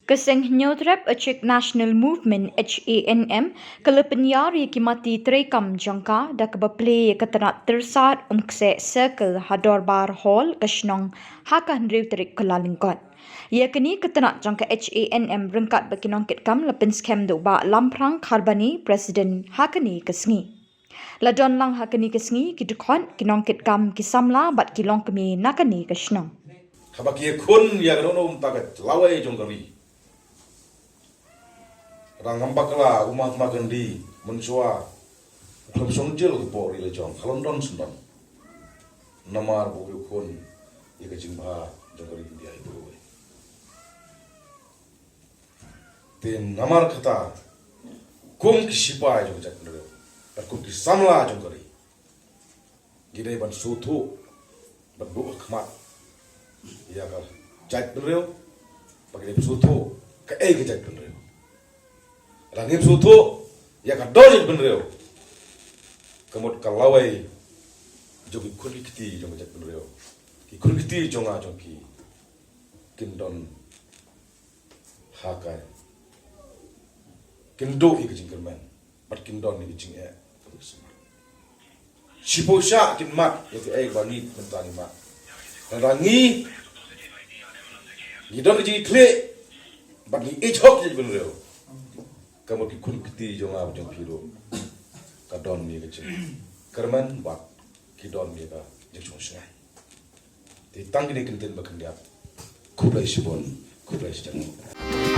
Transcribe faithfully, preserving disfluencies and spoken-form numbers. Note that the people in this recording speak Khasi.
Ka Seng Hynñiewtrep Achik National Movement, H A N M, ka la pynïar ïa ki mati treikam jong ka da kaba plie ïa ka tnat Tyrsad Umkseh Circle ha Dorbar Hall ka shnong ha ka hynriew tarik Kyllalyngkot. Ïa kane ka tnat jong ka H A N M ryngkat bad ki nongkitkam la pynskhem da u Bah Lamphrang Kharbani, President ha kane ka sngi. La don lang ha kane ka sngi ki dkhot, ki nongkitkam, ki samla bad ki longkmie na kane ka shnong. Haba ki ïakhun ïa kano kano ka lawei jong ka ri, ra ngam bakla u Mahatma Gandhi mynshuwa u khlem shong jail ka pok ri la jong, ka London shen don. Namar ba u ïakhun ïa ka jingbha jong ka ri India ïa baroh. Te namar kata, kum ki sipai jong ka jaitbynriew bad kum ki samla jong ka ri, ngi dei ban sngewthuh, ban buh khmat ïa ka jaitbynriew, ba ngi dei ban sngewthuh kaei ka jaitbynriew. Lada ngim sngewthuh ïa ka doh jaitbynriew, ka mut ka lawei jong ki khun ki kti jong ka jaitbynriew, ki khun ki kti jong nga jong phi, kin don ha ka, kin duh ïa ka jingkyrmen bad kin don ïa ka jingeh. Shiphew shah kin mad ïa kaei ba ngi mynta ngi mad. Lada ngi, ngi don ka jingïakhun bad ngi ïeit hok ïa ka jaitbynriew, ka mut ki khun ki kti jong nga jong phi ruh ka don ïa ka jingkyrmen bad ki don ïa ka jingshong shngaiñ. Te tang kine ki ktien ba khyndiat. Khublei shibun, khublei shibun.